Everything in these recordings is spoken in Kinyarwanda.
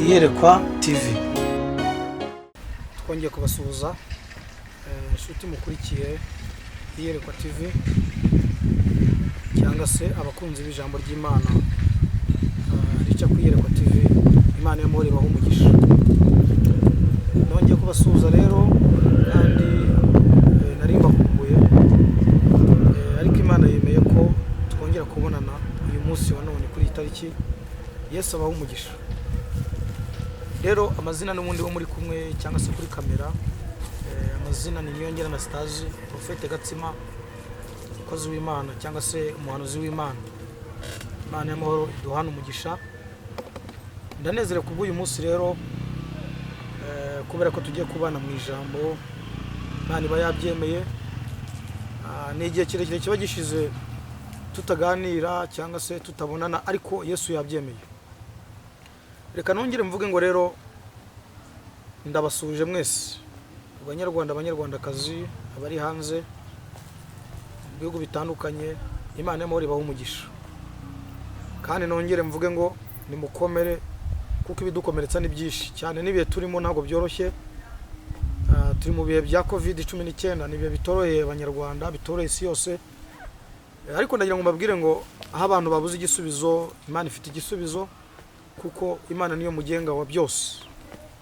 Iyerekwa TV. Twongeye kubasuhuza, inshuti mukurikiye Iyerekwa TV cyangwa se abakunzi b'ijambo ry'Imana rica ku Iyerekwa TV. Imana y'amahoro ibahe umugisha. Nongeye kubasuhuza rero kandi nari mbakumbuye, ariko Imana yemeye ko twongera kubonana uyu munsi wa none kuri iyi tariki. Yesu abahe umugisha. Rero amazina n'ubundi wo muri kumwe cyangwa se kuri kamera, amazina ni Niyongera Anastase, Prophète Gatsima, umukozi w'Imana cyangwa se umuhanuzi w'Imana. Imana y'amahoro iduhane umugisha. Ndanezerewe kubw'uyu munsi rero, kubera ko tugiye kubana mu ijambo Imana iba yabyemeye. Ni igihe kirekire kiba gishize tutaganira cyangwa se tutabonana, ariko Yesu yabyemeye. Reka nongere mvuge ngo rero ndabasuhuje mwese, Abanyarwanda, Abanyarwandakazi, abari hanze mu bihugu bitandukanye. Imana y'amahoro ibahe umugisha. Kandi nongere mvuge ngo nimukomere, kuko ibidukomeretsa ni byinshi cyane n'ibihe turimo ntabwo byoroshye. Turi mu bihe bya COVID-19, ni ibihe bitoroheye Abanyarwanda, bitoroheye isi yose. Ariko ndagira ngo mbabwire ngo aho abantu babuze igisubizo, Imana ifite igisubizo, kuko Imana niyo mugenga wa byose.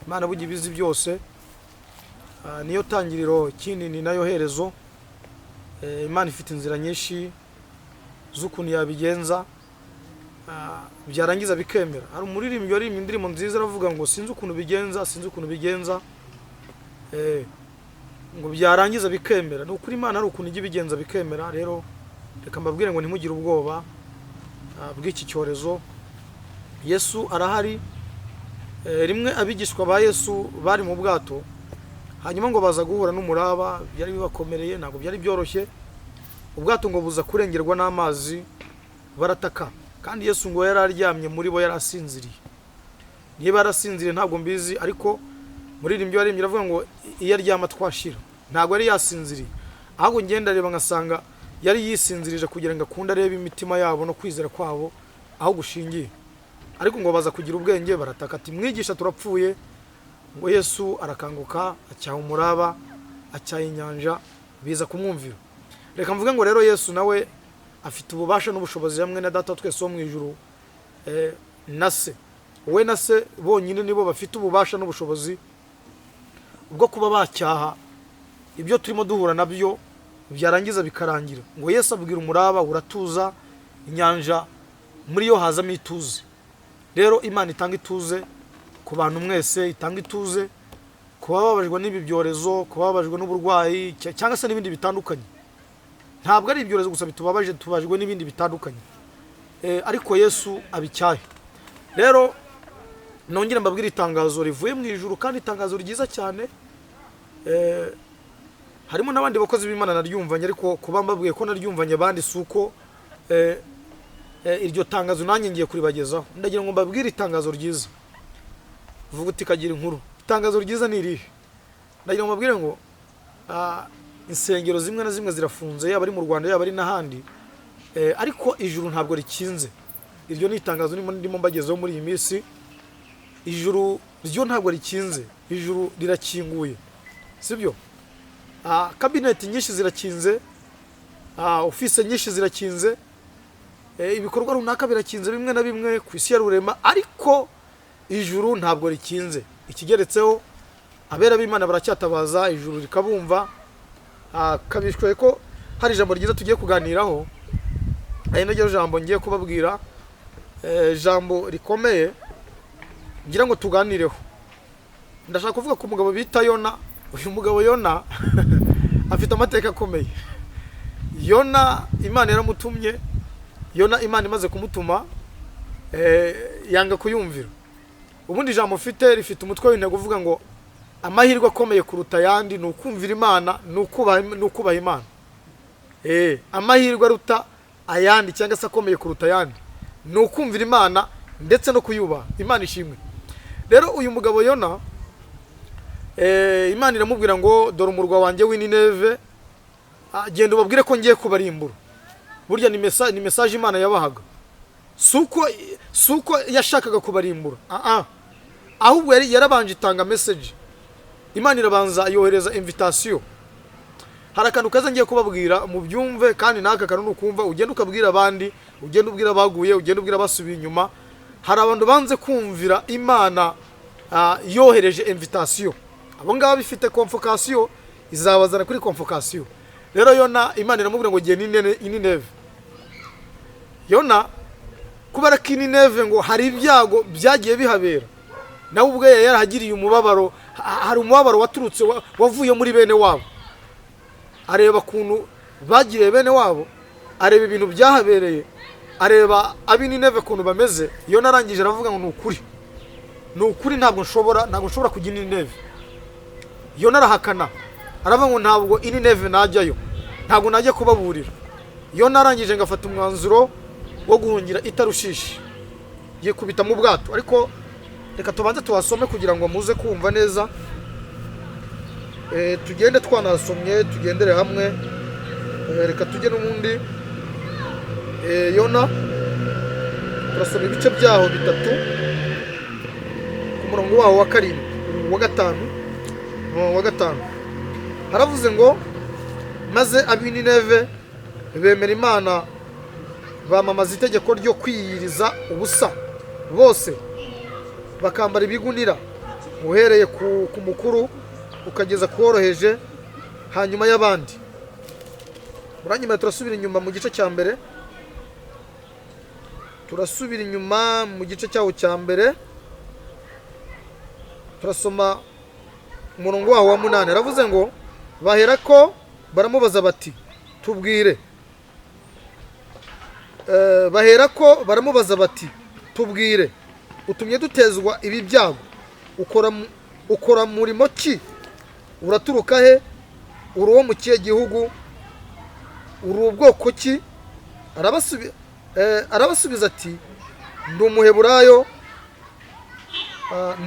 Imana burya ibizi byose. Niyo tangiriro, ikindi ni nayo herezo. Imana ifite inzira nyinshi z'ukuntu yabigenza, byarangiza bikemera. Hari umuririmbyi waririmbye indirimbo nziza, aravuga ngo sinzi ukuntu bigenza, sinzi ukuntu bigenza, ngo byarangiza bikemera. Ni ukuri, Imana hari ukuntu ijya ibigenza bikemera. Rero reka mbabwire ngo ntimugire ubwoba bw'iki cyorezo. Yesu arahari. Rimwe abigishwa ba Yesu bari mu bwato, hanyuma ngo baza guhura n'umuraba. Byari bibakomereye, ntabwo byari byoroshye. Ubwato ngo buza kurengerwa n'amazi, barataka, kandi Yesu ngo yari aryamye muri bo, yari asinziriye. Niba yarasinziriye ntabwo mbizi, ariko muririmbyi waririmbye aravuga ngo iyo aryama twashira. Ntabwo yari yasinziriye, ahubwo ngenda areba ngasanga yari yisinzirije kugira ngo akunde arebe imitima yabo no kwizera kwabo aho gushingiye. Ariko ngo baza kugira ubwenge, barataka ati: "Mwigisha, turapfuye." Ngo Yesu arakanguka, acyaha umuraba, acyaha inyanja, biza kumwumvira. Reka mvuge ngo rero Yesu nawe afite ububasha n'ubushobozi hamwe na Data wa twese wo mu ijuru, na Se. We na Se bonyine nibo bafite ububasha n'ubushobozi bwo kuba bacyaha ibyo turimo duhura nabyo, byarangiza bikarangira. Ngo Yesu abwira umuraba, uratuza, inyanja muri yo hazamo ituze. Rero Imana itanga ituze ku bantu mwese, itanga ituze ku bababajwe n'ibi byorezo, ku bababajwe n'uburwayi cyangwa se n'ibindi bitandukanye. Ntabwo ari ibyorezo gusa bitubabaje, tubabajwe n'ibindi bitandukanye. Ariko Yesu abicyahe. Rero nongere mbabwire itangazo rivuye mu ijuru, kandi itangazo ryiza cyane. Harimo n'abandi bakozi b'Imana naryumvanye, ariko kuba mbabwiye ko naryumvanye abandi si uko iryo tangazo nanjye ngiye kuribagezaho. Ndagira ngo mbabwire itangazo ryiza. Vuga uti: "Kagira inkuru, itangazo ryiza ni irihe?" Ndagira ngo mbabwire ngo insengero zimwe na zimwe zirafunze, yaba ari mu Rwanda, yaba ari n'ahandi, ariko ijuru ntabwo rikinze. Iryo ni itangazo ndimo mbagezeho muri iyi minsi. Ijuru ryo ntabwo rikinze, ijuru rirakinguye, sibyo? Kabineti nyinshi zirakinze, ofisi nyinshi zirakinze, ibikorwa runaka birakinze bimwe na bimwe ku isi ya rurema, ariko ijuru ntabwo rikinze. Ikigeretseho, abera b'Imana baracyatabaza, ijuru rikabumva. Kabishwe ko hari ijambo ryiza tugiye kuganiraho, ari naryo jambo ngiye kubabwira, ijambo rikomeye ngira ngo tuganireho. Ndashaka kuvuga ku mugabo bita Yona. Uyu mugabo Yona afite amateka akomeye. Yona Imana yaramutumye. Yona Imana imaze kumutuma, yanga kuyumvira. Ubundi ijambo mfite rifite umutwe w'intego uvuga ngo amahirwe akomeye kuruta ayandi ni ukumvira Imana, ni ukubaha Imana. Amahirwe aruta ayandi cyangwa se akomeye kuruta ayandi ni ukumvira Imana ndetse no kuyubaha. Imana ishimwe. Rero uyu mugabo Yona, Imana iramubwira ngo: "Dore umurwa wanjye w'i Nineve, genda ubabwire ko ngiye kubarimbura." Burya ni message Imana yabahaga, si uko yashakaga kubarimbura. Ahubwo yari yarabanje itanga message. Imana irabanza yohereza invitation. Hari akantu kaza ngiye kubabwira, mubyumve, kandi n'aka kantu nukumva ugenda ukabwira abandi, ugenda ubwira abaguye, ugenda ubwira abasubiye inyuma. Hari abantu banze kumvira Imana yohereje invitation. Abo ngabo bifite convocation, izabazana kuri convocation. Rero Yona, Imana iramubwira ngo genda i Nineve. Yona, kubera ko i Nineve ngo hari ibyago byagiye bihabera, nawe ubwe yari yarahagiriye umubabaro. Hari umubabaro waturutse wavuye muri bene wabo. Areba ukuntu bagiriye bene wabo, areba ibintu byahabereye, areba ab'i Nineve ukuntu bameze. Yona arangije aravuga ngo ni ukuri, ni ukuri, ntabwo nshobora kujya i Nineve. Yona arahakana, aravuga ngo ntabwo i Nineve najyayo, ntabwo najya kubaburira. Yona arangije ngo afata umwanzuro wo guhungira i Tarushishi, yikubita mu bwato. Ariko reka tubanze tuhasome kugira ngo muze kumva neza. Tugende twanasomye, tugendere hamwe. Reka tujye n'ubundi Yona, turasoma ibice byaho bitatu, ku murongo waho wa karindwi, wa gatanu, umurongo wa gatanu haravuze ngo: "Maze ab'i Nineve bemera Imana, bamamaza itegeko ryo kwiyiriza ubusa bose, bakambara ibigunira, uhereye ku mukuru ukageza ku woroheje hanyuma y'abandi." Muranyuma, turasubira inyuma mu gice cya mbere, turasubira inyuma mu gice cyawo cya mbere, turasoma umurongo waho wa munani. Aravuze ngo: "Bahera ko baramubaza bati tubwire, bahera ko baramubaza bati: 'Tubwire, utumye dutezwa ibi byago, ukora murimo ki? Uraturuka he? Uri uwo mu kihe gihugu? Uri ubwoko ki?' Arabasubiza ati: 'Ndi Umuheburayo,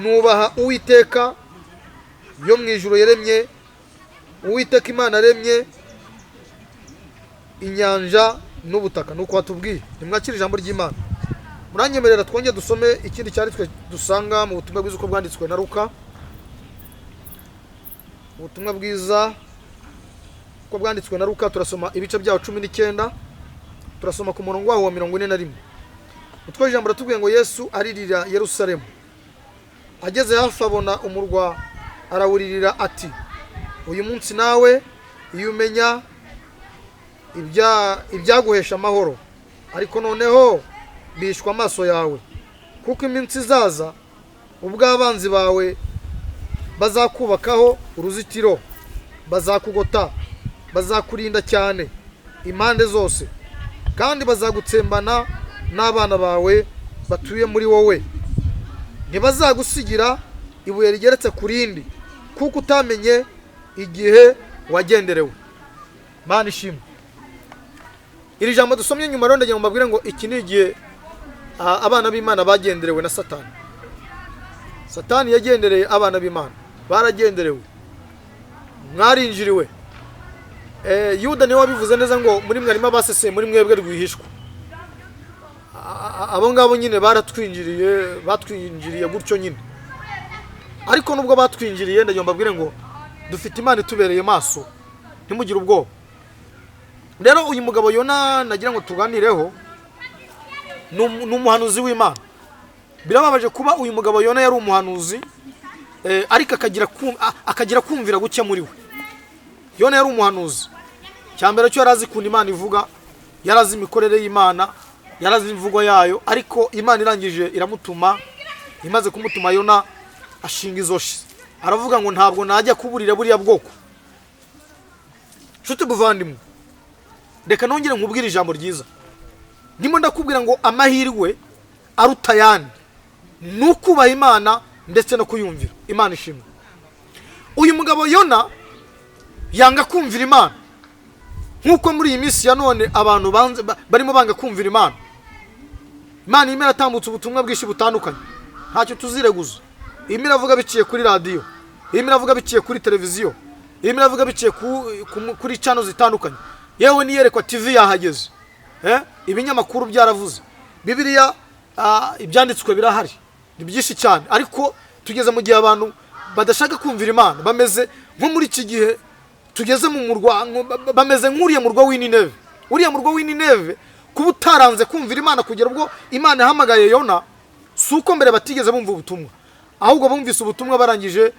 nubaha Uwiteka yo mu ijuru yaremye, Uwiteka Imana yaremye inyanja n'ubutaka.'" Nuko watubwiye, nimwakire ijambo ry'Imana. Muranyemerera twongere dusome ikindi cyanditswe dusanga mu Butumwa bwiza uko bwanditswe na Luka. Ubutumwa bwiza uko bwanditswe na Luka, turasoma ibice byawo 19, turasoma ku murongo wawo wa 41. Umutwe w'ijambo uratubwiye ngo: "Yesu aririra Yerusalemu. Ageze hafi abona umurwa, arawuririra ati: 'Uyu munsi nawe iyo umenya ibyaguhesha amahoro! Ariko noneho bihishwe amaso yawe. Kuko iminsi izaza ubwo abanzi bawe bazakubakaho uruzitiro, bazakugota, bazakurinda cyane impande zose, kandi bazagutsembana n'abana bawe batuye muri wowe. Ntibazagusigira ibuye rigeretse ku rindi, kuko utamenye igihe wagenderewe.'" Mana ishimwe. Iri jambo dusomye nyuma rero, ndagira ngo mbabwire ngo iki ni igihe abana b'Imana bagenderewe na Satani. Satani yagendereye abana b'Imana, baragenderewe, mwarinjiriwe. Yuda niwe wabivuze neza ngo muri mwe harimo abaseseye muri mwebwe rwihishwa. Abo ngabo nyine baratwinjiriye, batwinjiriye gutyo nyine. Ariko nubwo batwinjiriye, ndagira ngo mbabwire ngo dufite Imana itubereye maso, ntimugire ubwoba. Rero uyu mugabo Yona nagira ngo tuganireho ni umuhanuzi w'Imana. Birababaje kuba uyu mugabo Yona yari umuhanuzi, ariko akagira kumvira guke muri we. Yona yari umuhanuzi. Cya mbere cyo, yari azi ukuntu Imana ivuga, yari azi imikorere y'Imana, yari azi imvugo yayo. Ariko Imana irangije iramutuma. Imaze kumutuma, Yona ashinga izoshi, aravuga ngo ntabwo najya kuburira buriya bwoko. Nshuti muvandimwe, reka nongere nkubwire ijambo ryiza. Ndimo ndakubwira ngo amahirwe aruta ayandi ni ukubaha Imana ndetse no kuyumvira. Imana ishimwe. Uyu mugabo Yona yanga kumvira Imana, nk'uko muri iyi minsi ya none abantu barimo banga kumvira Imana. Imana irimo iratambutsa ubutumwa bwinshi butandukanye, ntacyo tuzireguza. Irimo iravuga biciye kuri radiyo, irimo iravuga biciye kuri televiziyo, irimo iravuga biciye kuri channel zitandukanye, yewe n'iyerekwa TV yahageze. Ibinyamakuru byaravuze, Bibiliya, ibyanditswe birahari ni byinshi cyane, ariko Tugeze mu gihe abantu badashaka kumvira Imana, bameze nko muri iki gihe tugeze mu murwa, bameze nk'uriya murwa w'Inineve. Uriya murwa w'Inineve kuba utaranze kumvira Imana kugera ubwo Imana yahamagaye Yona, si uko mbere batigeze bumva ubutumwa, ahubwo bumvise ubutumwa barangije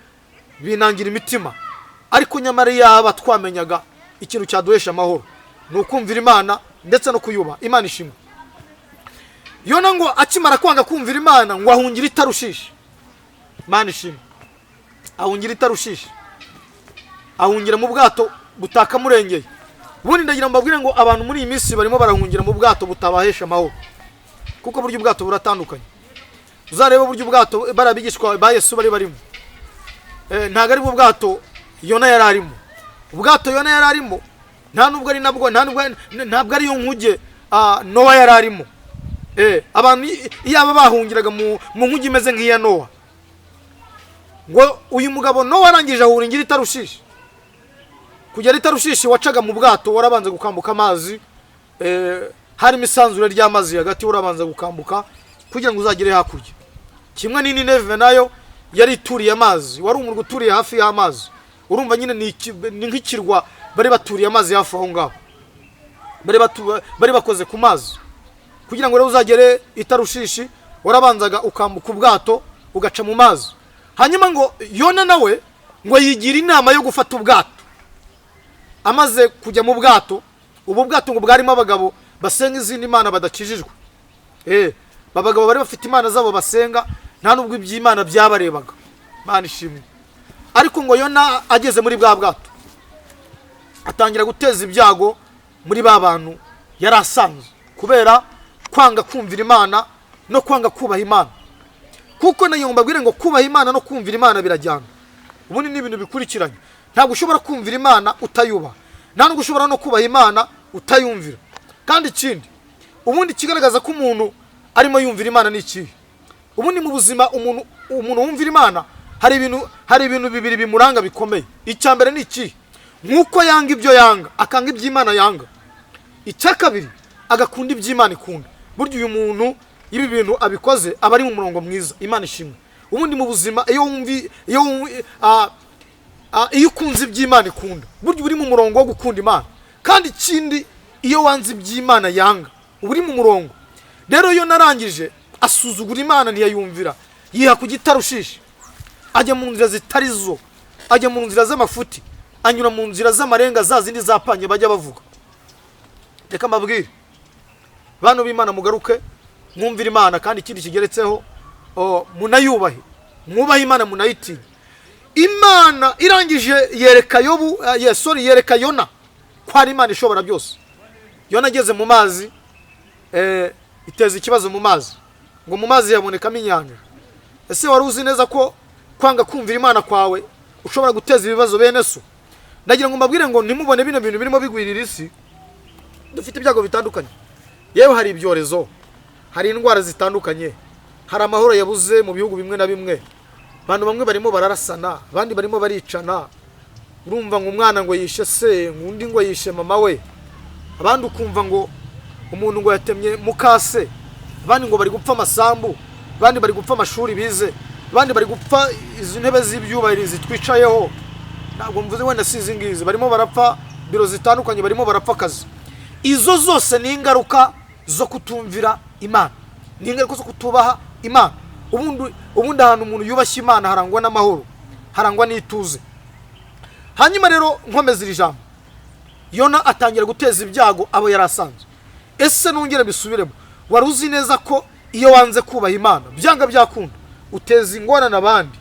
binangira imitima. Ariko nyamara yaba twamenyaga ikintu cyaduhesha amahoro ni ukumvira Imana ndetse no kuyubaha. Imana ishimwe. Yona ngo akimara kwanga kumvira Imana ngo ahungira itarushishi. Imana ishimwe. Ahungira itarushishi, ahungira mu bwato butakamurengeye. Ubundi ndagira mbabwire ngo abantu muri iyi minsi barimo barahungira mu bwato butabahesha amahoro, kuko burya ubwato buratandukanye. Uzarebe uburyo ubwato bari abigishwa ba Yesu bari barimo, ntabwo ari bwo bwato Yona yari arimo. Ubwato Yona yari arimo nta nubwo ari nabwo, nta nubwo ntabwo ariyo nkuge Nowa yari arimo. Abantu iyaba bahungiraga mu nkuge imeze nk'iya Nowa. Ngo uyu mugabo Nowa arangije ahungira itarushishi. Kugera itarushishi wacaga mu bwato, warabanza gukambuka amazi, harimo isanzure ry'amazi hagati, urabanza gukambuka kugira ngo uzagere hakurya. Kimwe n'Inineve nayo yari ituriye amazi, wari umurwa uturiye hafi y'amazi. Urumva nyine ni nk'ikirwa bari baturiye amazi hafi aho ngaho, bari bakoze ku mazi. Kugira ngo rero uzagere itarushishi warabanzaga ukambuka ubwato ugaca mu mazi. Hanyuma ngo Yona nawe ngo yigira inama yo gufata ubwato. Amaze kujya mu bwato, ubu bwato ngo bwarimo abagabo basenga izindi mana badakijijwe. Abagabo bari bafite imana zabo basenga, nta nubwo iby'Imana byabarebaga. Imana ishimwe. Ariko ngo Yona ageze muri bwa bwato atangira guteza ibyago muri ba bantu yari asanzwe, kubera kwanga kumvira Imana no kwanga kubaha Imana. Kuko nayo mbabwire ngo kubaha Imana no kumvira Imana birajyana. Ubundi ni ibintu bikurikiranye. Ntabwo ushobora kumvira Imana utayubaha, nta nubwo ushobora no kubaha Imana utayumvira. Kandi ikindi ubundi kigaragaza ko umuntu arimo yumvira Imana ni ikihe? Ubundi mu buzima umuntu wumvira Imana hari ibintu bibiri bimuranga bikomeye. Icya mbere ni ikihe? Nkuko yanga ibyo yanga, akanga iby'Imana yanga. Icya kabiri agakunda iby'Imana ikunda. Burya uyu muntu ibi bintu abikoze aba ari mu murongo mwiza. Imana ishimwe. Ubundi mu buzima iyo wumvi iyo ukunze iby'Imana ikunda, burya uri mu murongo wo gukunda Imana. Kandi ikindi iyo wanze iby'Imana yanga uba uri mu murongo. Rero iyo narangije asuzugura Imana ntiyayumvira, yiha ku gitarushishi, ajya mu nzira zitari zo, ajya mu nzira z'amafuti, anyura mu nzira z'amarenga za zindi zapanye bajya bavuga. Reka mbabwire bantu b'Imana, mugaruke mwumvire Imana. Kandi ikindi kigeretseho, munayubahe, mwubahe Imana munayitinye. Imana irangije yereka Yobu, yereka Yona ko ari Imana ishobora byose. Yona ageze mu mazi, iteza ikibazo mu mazi, ngo mu mazi yabonekamo inyanja. Ese wari uzi neza ko kwanga kumvira Imana kwawe ushobora guteza ibibazo bene so? Ndagira ngo mbabwire ngo ntimubone bino bintu birimo bigwirira isi. Dufite ibyago bitandukanye, yewe hari ibyorezo, hari indwara zitandukanye, hari amahoro yabuze mu bihugu bimwe na bimwe. Abantu bamwe barimo bararasana, abandi barimo baricana. Urumva ngo umwana ngo yishe se, undi ngo yishe mama we, abandi ukumva ngo umuntu ngo yatemye mukase, abandi ngo bari gupfa amasambu, abandi bari gupfa amashuri bize, abandi bari gupfa izi ntebe z'ibyubahiro zitwicayeho. Ntabwo mvuze wenda si izi ngizi, barimo barapfa biro zitandukanye, barimo barapfa akazi. Izo zose ni ingaruka zo kutumvira Imana, ni ingaruka zo kutubaha Imana. Ubundi ahantu umuntu yubashye Imana harangwa n'amahoro, harangwa n'ituze. Hanyuma rero nkomeza iri jambo, Yona atangira guteza ibyago abo yari asanzwe. Ese nongere bisubiremo, wari uzi neza ko iyo wanze kubaha Imana byanga byakunda uteza ingorane abandi?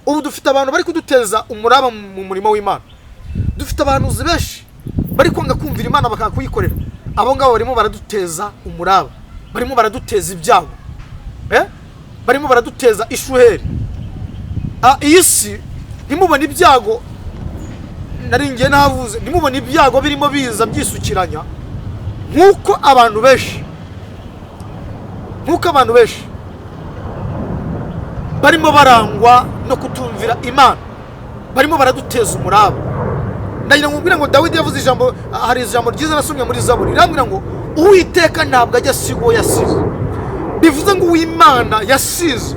Ubu dufite abantu bari kuduteza umuraba mu murimo w'Imana. Dufite abahanuzi benshi bari kwanga kumvira Imana bakanga kuyikorera. Abo ngabo barimo baraduteza umuraba, barimo baraduteza ibyago, barimo baraduteza ishuheri. Iyi si ntimubone ibyago, naringiye navuze, ntimubone ibyago birimo biza byisukiranya nkuko abantu benshi, barimo barangwa no kutumvira Imana, barimo baraduteza umuraba. Ndagira ngo mbwire ngo Dawidi yavuze ijambo, hari ijambo ryiza nasomye muri Zaburi rirambwira ngo Uwiteka ntabwo ajya asiga uwo yasize. Bivuze ngo Uwimana yasize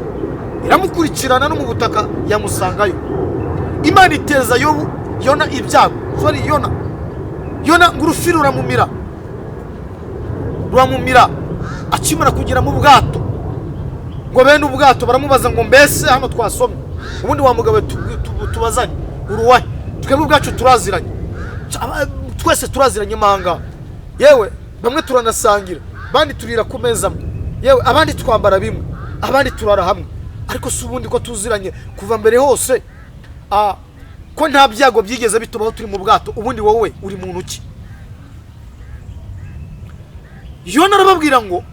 Iramukurikirana no mu butaka yamusangayo. Imana iteza Yobu, Yona ibyago, sorry, Yona, Yona ngo urufi ruramumira, ruramumira akimara kugera mu bwato. Ngo bene ubwato baramubaza ngo: "Mbese hano twasomye, ubundi wa mugabo tubazanye uruwahe? Twebwe ubwacu turaziranye, twese turaziranye manga, yewe bamwe turanasangira, abandi turira ku meza amwe, yewe abandi twambara bimwe, abandi turara hamwe. Ariko si ubundi ko tuziranye kuva mbere hose, ko nta byago byigeze bitubaho turi mu bwato, ubundi wowe uri muntu ki?" Yona arababwira ngo: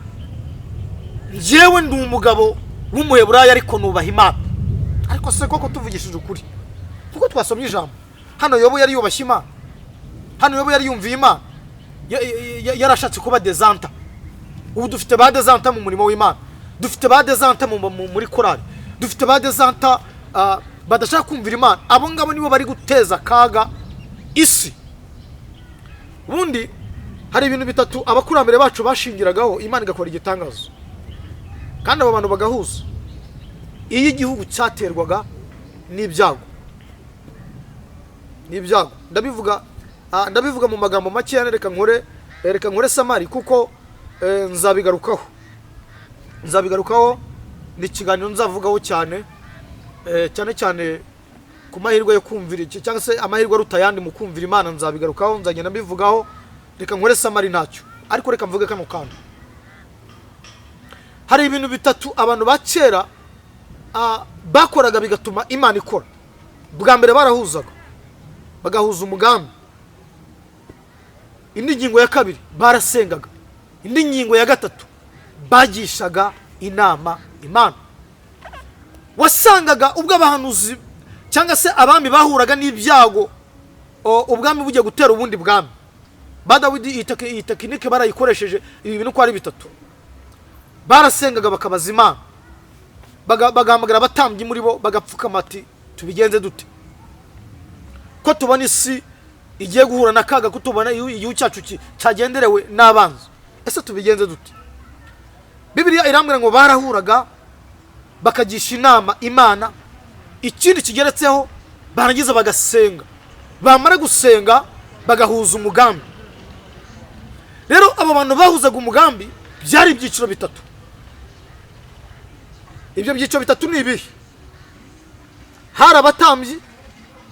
"Njyewe ndi umugabo w'Umuheburaya, ariko nubaha Imana." Ariko se koko tuvugishije ukuri, kuko twasomye ijambo hano, Yobu yari yubashye Imana? Hano Yobu yari yumviye Imana? Yarashatse kuba dezanta. Ubu dufite ba dezanta mu murimo w'Imana, dufite ba dezanta muri korali, dufite ba dezanta badashaka kumvira Imana. Abo ngabo nibo bari guteza akaga isi. Ubundi hari ibintu bitatu abakurambere bacu bashingiragaho, Imana igakora igitangazo kandi abo bantu bagahuza. Iyo igihugu cyaterwaga n'ibyago, ndabivuga mu magambo makeya, reka nkore summary, kuko nzabigarukaho, ni ikiganiro nzavugaho cyane, cyane cyane ku mahirwe yo kumvira iki, cyangwa se amahirwe aruta ayandi mu kumvira Imana. Nzabigarukaho, nzagenda mbivugaho. Reka nkore summary ntacyo, ariko reka mvuge kano kantu. Hari ibintu bitatu abantu ba kera bakoraga bigatuma Imana ikora. Bwa mbere, barahuzaga, bagahuza umugambi. Indi ngingo ya kabiri, barasengaga. Indi ngingo ya gatatu, bagishaga inama Imana. Wasangaga ubwo abahanuzi cyangwa se abami bahuraga n'ibyago, ubwami bugiye gutera ubundi bwami, ba Dawidi, iyi technique barayikoresheje. Ibi bintu uko ari bitatu: barasengaga bakabaza Imana, bagahamagara abatambyi muri bo, bagapfukama ati: "Tubigenze dute ko tubona isi igiye guhura n'akaga, ko tubona igihugu cyacu cyagenderewe n'abanzi? Ese tubigenze dute?" Bibiliya irambwira ngo barahuraga bakagisha inama Imana. Ikindi kigeretseho, barangiza bagasenga, bamara gusenga bagahuza umugambi. Rero abo bantu bahuzaga umugambi byari ibyiciro bitatu. Ibyo byiciro bitatu ni ibihe? Hari abatambyi,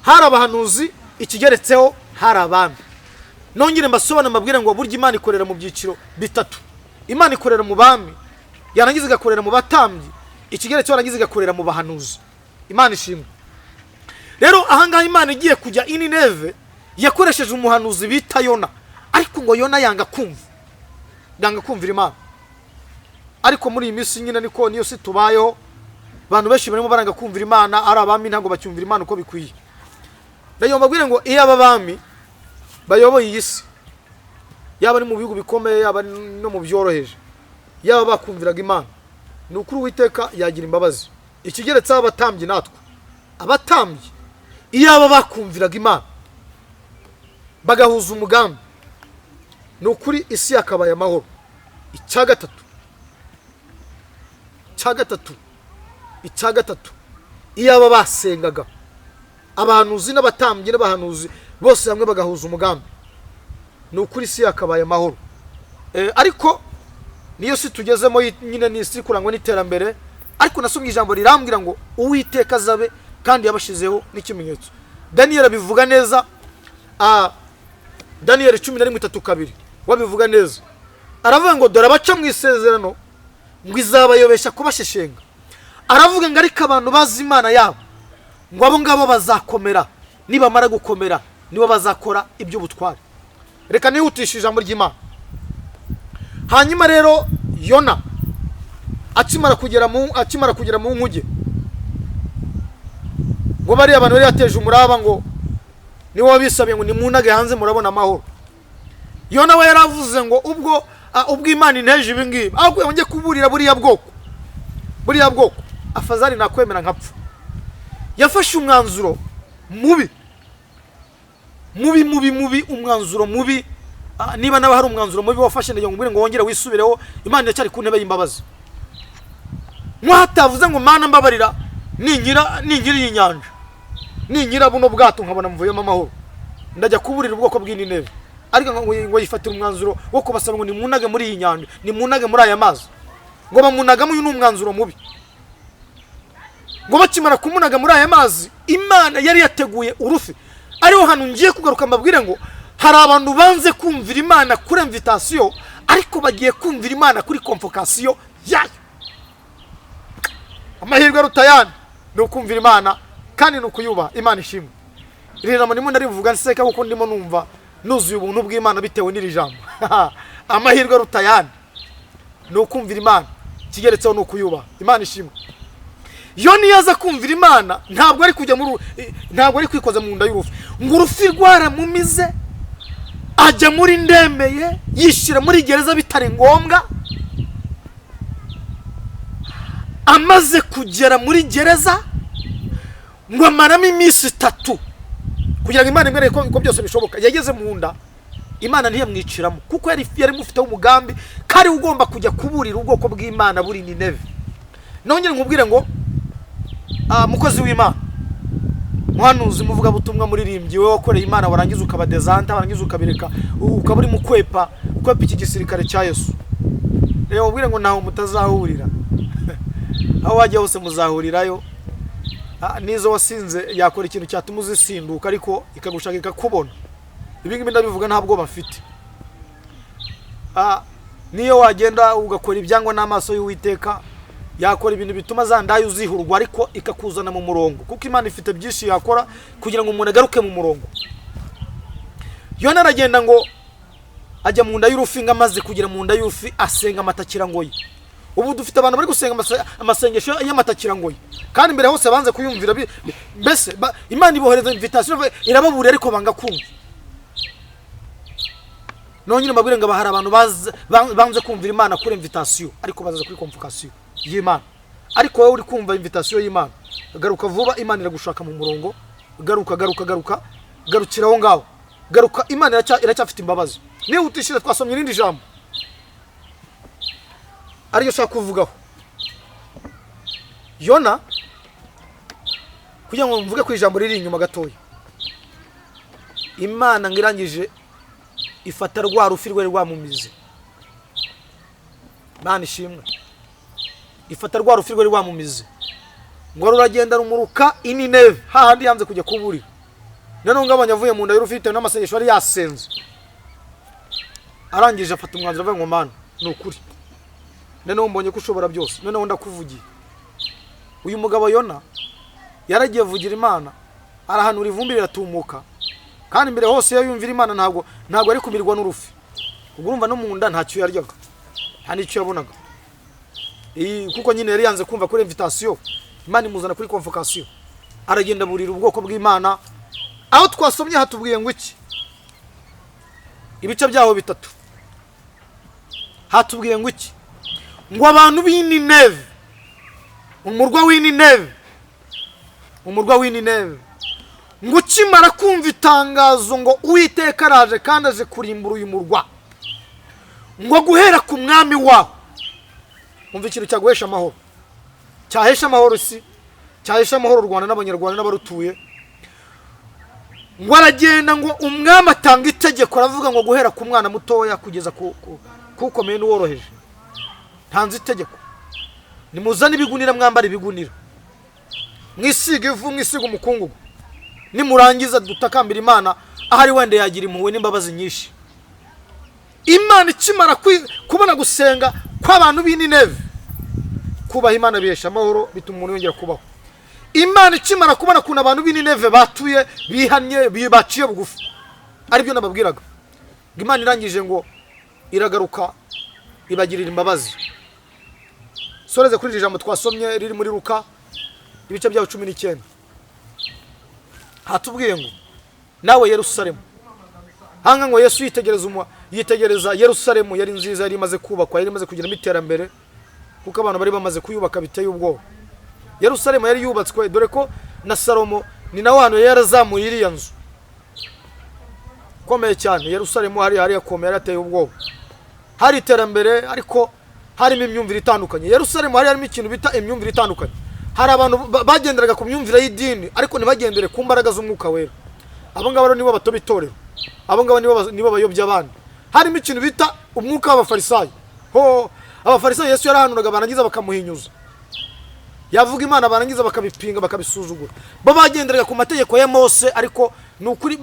hari abahanuzi, ikigeretseho hari abami. Nongere mbasobanure, mbabwire ngo burya Imana ikorera mu byiciro bitatu. Imana ikorera mu bami, yarangiza igakorera mu batambyi, ikigeretseho yarangiza igakorera mu bahanuzi. Imana ishimwe. Rero ahangaha Imana igiye kujya i Nineve yakoresheje umuhanuzi bita Yona, ariko ngo Yona yanga kumva, yanga kumvira Imana. Ariko muri iyi minsi nyine niko niyo si tubayeho, abantu benshi barimo baranga kumvira Imana. Ari abami, ntabwo bacyumvira Imana uko bikwiye. Ndagira mbabwire ngo iyo aba bami bayoboye iyi si, yaba ari mu bihugu bikomeye, yaba ari no mu byoroheje, yaba bakumviraga Imana, ni ukuri Uwiteka yagira imbabazi. Ikigeretseho, abatambyi, natwe abatambyi, iyo aba bakumviraga Imana bagahuza umugambi, ni ukuri isi yakabaye amahoro. Icya gatatu, iyo aba basengaga, abahanuzi n'abatambyi n'abahanuzi bose hamwe bagahuza umugambi, ni ukuri isi yakabaye amahoro. Ariko niyo si tugezemo nyine, ni isi kurangwa n'iterambere. Ariko nasomye ijambo rirambwira ngo Uwiteka azabe kandi yabashyizeho n'ikimenyetso. Daniyeli abivuga neza, Daniyeli 11:32 wabivuga neza. Aravuga ngo: "Dore abaca mu isezerano, ngo izabayobesha kubasheshenga." Aravuga ngo: "Ariko abantu bazi Imana yabo, ngo abo ngabo bazakomera, nibamara gukomera nibo bazakora iby'ubutware." Reka nihutishe ijambo ry'Imana. Hanyuma rero Yona akimara kugera mu nkuge, ngo bariya abantu bari yateje umuraba, ngo niwe wabisabiye ngo: "Nimunage hanze murabona amahoro." Yona we yaravuze ngo: Ubwo Imana inteje ibi ngibi, ahubwo njye kuburira buriya bwoko, afazari nakwemera nkapfa." Yafashe umwanzuro mubi, mubi, mubi, mubi, umwanzuro mubi. Niba nawe hari umwanzuro mubi wafashe, ndagira ngo umbwire ngo wongere wisubireho. Imana iracyari ku ntebe y'imbabazi. Nk'atavuze ngo Mana mbabarira, ninkira ninkira iyi nyanja, ninkira buno bwato nkabona mvuyemo amahoro, ndajya kuburira ubwoko bw'Inineve. Ariko ngo yifatira umwanzuro wo kubasaba ngo nimunage muri iyi nyanja, nimunage muri aya mazi. Ngo bamunagamo. Uyu ni umwanzuro mubi. Ngo bakimara kumunaga muri aya mazi, Imana yari yateguye urufi. Ariho hantu ngiye kugaruka mbabwire ngo hari abantu banze kumvira Imana kuri invitation, ariko bagiye kumvira Imana kuri convocation yayo. Amahirwe aruta ayandi ni ukumvira Imana kandi ni ukuyubaha. Imana ishimwe. Iri jambo ndimo ndarivuga nseka, kuko ndimo numva nuzuye ubuntu bw'Imana bitewe n'iri jambo. Amahirwe aruta ayandi ni ukumvira Imana, ikigeretseho ni ukuyubaha. Imana ishimwe. Yo niyo aza kumvira Imana, ntabwo ari kujya muri, ntabwo ari kwikoza mu nda y'urufi. Ngo urufi rwaramumize, ajya muri ndemeye, yishyira muri gereza bitari ngombwa. Amaze kugera muri gereza, ngo amaramo iminsi 3 kugira ngo Imana imwereke ko byose bishoboka. Yageze mu nda, Imana ntiyamwiciramo, kuko yari mufiteho umugambi kari ugomba kujya kuburira ubwoko bw'Imana buri Nineve. Nongere nkubwire ngo mukozi w'Imana, muhanuzi, muvugabutumwa, muririmbyi, we wakoreye Imana warangiza ukaba déserteur, warangiza ukabireka, ukaba uri mu kwepa ukwepa iki gisirikare cya Yesu, reba ubwire ngo ntaho mutazahurira. Aho wajya hose muzahurirayo. N'izo wasinze yakora ikintu cyatuma uzisinduka, ariko ikagushaka ikakubona. Ibi ngibi ndabivuga nta bwoba mfite. Niyo wagenda ugakora ibyangwa n'amaso y'Uwiteka, yakora ibintu bituma za ndayo uzihurwa, ariko ikakuzana mu murongo, kuko Imana ifite byinshi yakora kugira ngo umuntu agaruke mu murongo. Yona aragenda ngo ajya mu nda y'urufi. Ngo amaze kugera mu nda y'urufi, asenga amatakirangoyi. Ubu dufite abantu bari gusenga amasengesho y'amatakirangoyi, kandi mbere hose banze kuyumvira. Mbese Imana ibohereza invitation, irababurira, ariko banga kumva. Nongere mbabwire ngo hari abantu banze kumvira Imana kuri invitation, ariko bazaza kuri convocation y'Imana. Ariko wowe uri kumva invitation y'Imana, garuka vuba, Imana iragushaka mu murongo. Garuka, garuka, garuka, garukira aho ngaho, garuka. Imana iracyafite imbabazi. Niba utishyura, twasomye irindi jambo ariyo ushaka kuvugaho Yona, kugira ngo mvuge ku ijambo riri inyuma gatoya. Imana ngo irangije ifata rwa rufi rwari rwamumize. Imana ishimwe. Ifata rwa rufi rwari rwamumize, ngo ruragenda rumuruka i Nineve, hahandi yanze kujya kuburira. Noneho ngabanya avuye mu nda y'urufi bitewe n'amasengesho yari yasenze, arangije afata umwanzuro avuga ngo: "Mana, ni ukuri, noneho mbonye ko ushobora byose, noneho ndakuvugiye." Uyu mugabo Yona yaragiye avugira Imana, arahanura, ivumbi riratumuka. Kandi mbere hose iyo yumvira Imana, ntabwo ari kumirwa n'urufi. Ubwo urumva no mu nda ntacyo yaryaga, nta n'icyo yabonaga. Kuko nyine yari yanze kumva kuri invitation, Imana imuzana kuri convocation, aragenda burira ubwoko bw'Imana. Aho twasomye hatubwiye ngo iki? Ibice byaho bitatu hatubwiye ngo iki? Ngo abantu b'i Nineve, umurwa w'i Nineve, umurwa w'i Nineve, ngo ukimara kumva itangazo ngo Uwiteka araje kandi aje kurimbura uyu murwa, ngo guhera ku mwami waho. Umva ikintu cyaguhesha amahoro, cyahesha amahoro isi, cyahesha amahoro u Rwanda n'Abanyarwanda n'abarutuye. Ngo aragenda, ngo umwami atanga itegeko, aravuga ngo guhera ku mwana mutoya kugeza ku ukomeye n'uworoheje, ntanze itegeko: nimuzane ibigunira, mwambara ibigunira, mwisiga ivu, mwisiga umukungugu, nimurangiza dutakambira Imana, ahari wenda yagira impuhwe n'imbabazi nyinshi. Imana ikimara kubona gusenga kw'abantu b'i Nineve, kubaha Imana bihesha amahoro, bituma umuntu yongera kubaho. Imana ikimara kubona ukuntu abantu b'i Nineve batuye, bihannye, baciye bugufi, aribyo nababwiraga, ngo Imana irangije ngo iragaruka ibagirira imbabazi. Soreze kuri iri jambo twasomye riri muri Luka ibice byaho 19. Hatubwiye ngo nawe Yerusalemu hanga, ngo Yesu yitegereza Yerusalemu yari nziza, yari imaze kubakwa, yari imaze kugiramo iterambere, kuko abantu bari bamaze kuyubaka biteye ubwoba. Yerusalemu yari yubatswe, dore ko na Salomo ni nawe hantu yari yarazamuye iriya nzu ikomeye cyane. Yerusalemu hari yakomeye, yari ateye ubwoba, hari iterambere, ariko Harimo imyumvire itandukanye. Yerusalemu hari harimo ikintu bita imyumvire itandukanye. Hari abantu bagenderaga ku myumvire y'idini, ariko ntibagendere ku mbaraga z'Umwuka Wera. Abo ngabo rero nibo batoba itorero, abo ngabo nibo bayobya abandi. Harimo ikintu bita umwuka w'Abafarisayo. Ho Abafarisayo, Yesu yarahanuraga, barangiza bakamuhinyuza, yavuga Imana, barangiza bakabipinga, bakabisuzugura. Bo bagenderaga ku mategeko ya Mose, ariko ni ukuri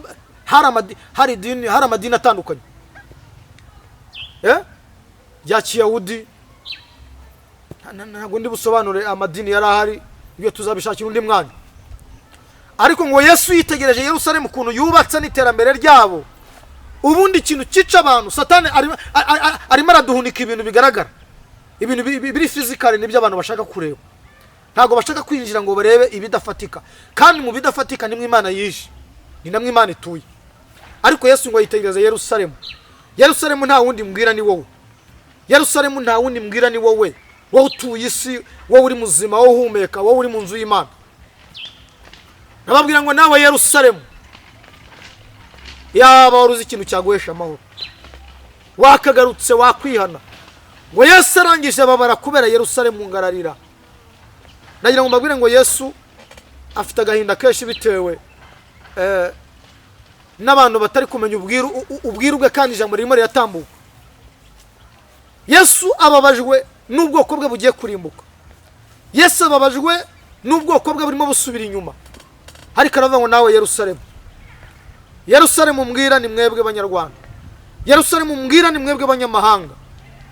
hari idini, hari amadini atandukanye, rya Kiyahudi. Ntabwo ndi busobanure amadini yari ahari, ibyo tuzabishakira undi mwanya. Ariko ngo Yesu yitegereje Yerusalemu ukuntu yubatse n'iterambere ryabo. Ubundi ikintu cyica abantu, Satani arimo araduhunika ibintu bigaragara, ibintu biri physical, nibyo abantu bashaka kureba. Ntabwo bashaka kwinjira ngo barebe ibidafatika, kandi mu bidafatika nimwe Imana yishe, ni namwe Imana ituye. Ariko Yesu ngo yitegereze Yerusalemu. Yerusalemu, nta wundi mbwira, ni wowe. Yerusalemu, nta wundi mbwira, ni wowe, wowe utuye isi, wowe uri muzima, wowe uhumeka, wowe uri mu nzu y'Imana. Nababwira ngo nawe Yerusalemu, yaba wari uzi ikintu cyaguhesha amahoro, wakagarutse, wakwihana. Ngo Yesu arangije ababara kubera Yerusalemu, ngararira. Nagira ngo mbabwire ngo Yesu afite agahinda kenshi bitewe n'abantu batari kumenya ubwiru bwe, kandi ijambo ririmo riratambuka. Yesu ababajwe n'ubwoko bwe bugiye kurimbuka. Yesu ababajwe n'ubwoko bwe burimo busubira inyuma. Ariko aravuga ngo nawe Yerusalemu, Yerusalemu mbwira ni mwebwe Banyarwanda, Yerusalemu mbwira ni mwebwe banyamahanga,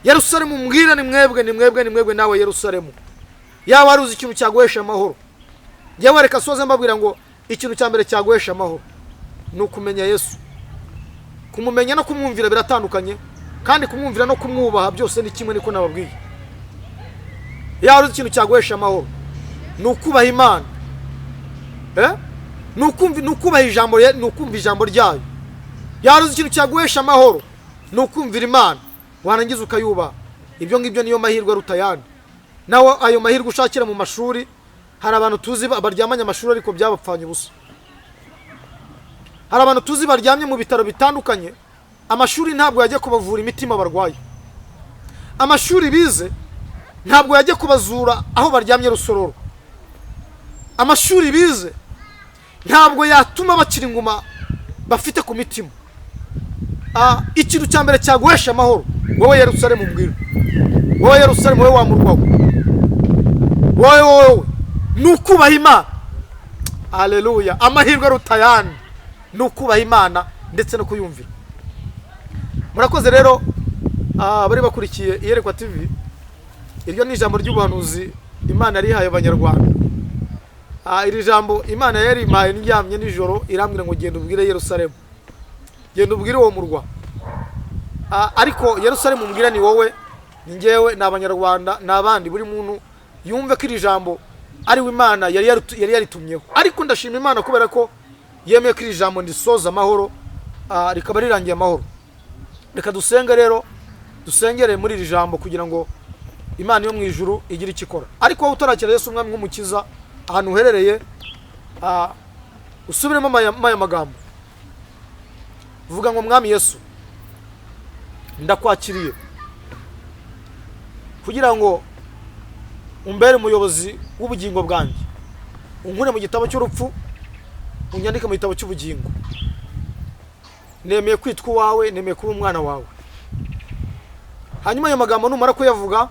Yerusalemu mbwira ni mwebwe, ni mwebwe, ni mwebwe. Nawe Yerusalemu, yaba wari uzi ikintu cyaguhesha amahoro. Yewe, reka soze mbabwira ngo ikintu cya mbere cyaguhesha amahoro ni ukumenya Yesu. Kumumenya no kumwumvira biratandukanye, kandi kumwumvira no kumwubaha byose ni kimwe, niko nababwiye. Yaba wari uzi ikintu cyaguhesha amahoro, ni ukubaha Imana, Ni ukubaha ijambo, ni ukumva ijambo ryayo. Yaba uzi ikintu cyaguhesha amahoro, ni ukumvira Imana, warangiza ukayubaha. Ibyo ngibyo niyo mahirwe aruta ayandi. Nawe ayo mahirwe ushakira mu mashuri, hari abantu tuzi baryamanye amashuri ariko byabapfanye ubusa. Hari abantu tuzi baryamye mu bitaro bitandukanye, amashuri ntabwo yajya kubavura imitima barwaye, amashuri bize ntabwo yajya kubazura aho baryamye Rusororo, amashuri bize ntabwo yatuma bakira inguma bafite ku mitima. Ikintu cya mbere cyaguhesha amahoro, wowe Yerusalemu mbwira, wowe Yerusalemu, wowe wa murwa we, wowe, wowe, ni ukubaha Imana. Aleluya! Amahirwe aruta ayandi ni ukubaha Imana ndetse no kuyumvira. Murakoze rero abari bakurikiye Iyerekwa TV. Iryo ni ijambo ry'ubuhanuzi Imana yarihaye Abanyarwanda. Iri jambo Imana yarimpaye ndyamye nijoro, irambwira ngo genda ubwire Yerusalemu, genda ubwire uwo murwa. Ariko Yerusalemu mbwira ni wowe, ni njyewe, ni Abanyarwanda, ni abandi. Buri muntu yumve ko iri jambo ari we Imana yari yaritumyeho. Ariko ndashima Imana kubera ko yemeye ko iri jambo ndisoza amahoro, rikaba rirangiye amahoro. Reka dusenge rero, dusengere muri iri jambo kugira ngo Imana yo mu ijuru igire icyo ikora. Ariko wowe utarakira Yesu Umwami nk'Umukiza, ahantu uherereye, usubiremo aya magambo. Vuga ngo Mwami Yesu, ndakwakiriye kugira ngo umbere umuyobozi w'ubugingo bwanjye, unkure mu gitabo cy'urupfu, unyandike mu gitabo cy'ubugingo. Nemeye kwitwa uwawe, nemeye kuba umwana wawe. Hanyuma ayo magambo numara kuyavuga,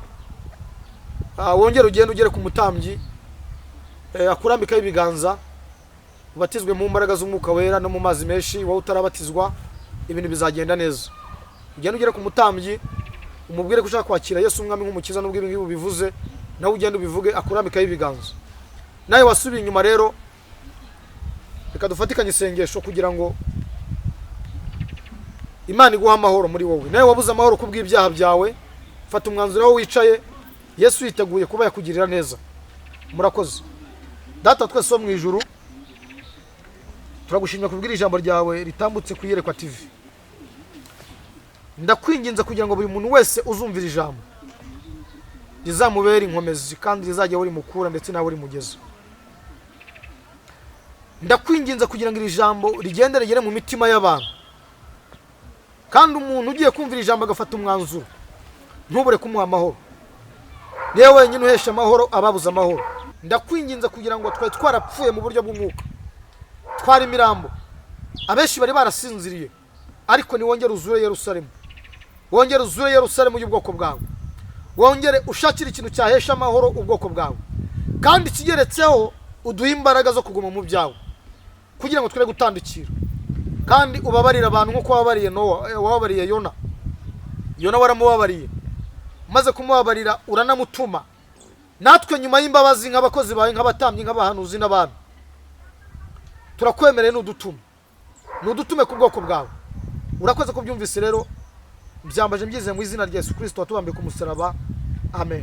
wongere ugende ugere ku mutambyi, akurambikaho ibiganza, ubatizwe mu mbaraga z'Umwuka Wera no mu mazi menshi. Wowe utarabatizwa, ibintu bizagenda neza. Ugende ugere ku mutambyi, umubwire ko ushaka kwakira Yesu Umwami nk'Umukiza. Nubwo ibi ngibi ubivuze, nawe ugende ubivuge, akurambikaho ibiganza. Nawe wasubiye inyuma rero, reka dufatikanye isengesho kugira ngo Imana iguhe amahoro muri wowe. Nawe wabuze amahoro kubw'ibyaha byawe, fata umwanzuro aho wicaye. Yesu yiteguye kuba yakugirira neza. Murakoze. Data twese wo mu ijuru, turagushimira kubw'iri ijambo ryawe ritambutse ku Iyerekwa TV. Ndakwinginze kugira ngo buri muntu wese uzumvira ijambo rizamubere inkomezi, kandi rizajya aho rimukura ndetse n'aho rimugeza. Ndakwinginze kugira ngo iri jambo rigende rigere mu mitima y'abantu, kandi umuntu ugiye kumvira ijambo agafata umwanzuro, ntubure kumuha amahoro. Niwe wenyine uhesha amahoro ababuze amahoro. Ndakwinginze kugira ngo twari twarapfuye mu buryo bw'umwuka, twari imirambo, abenshi bari barasinziriye, ariko niwongere uzure Yerusalemu, wongere uzure Yerusalemu y'ubwoko bwawe, wongere ushakire ikintu cyahesha amahoro ubwoko bwawe, kandi ikigeretseho uduhe imbaraga zo kuguma mu byawe kugira ngo twere gutandukira, kandi ubabarire abantu nk'uko wababariye Nowa, wababariye Yona. Yona waramubabariye, umaze kumubabarira uranamutuma. Natwe nyuma y'imbabazi nk'abakozi bawe, nk'abatambyi, nk'abahanuzi n'abami, turakwemereye nudutume, nudutume ku bwoko bwawe. Urakoze kubyumvise rero, mbyambaje mbyizeye mu izina rya Yesu Kristo watubambiye ku musaraba, amen.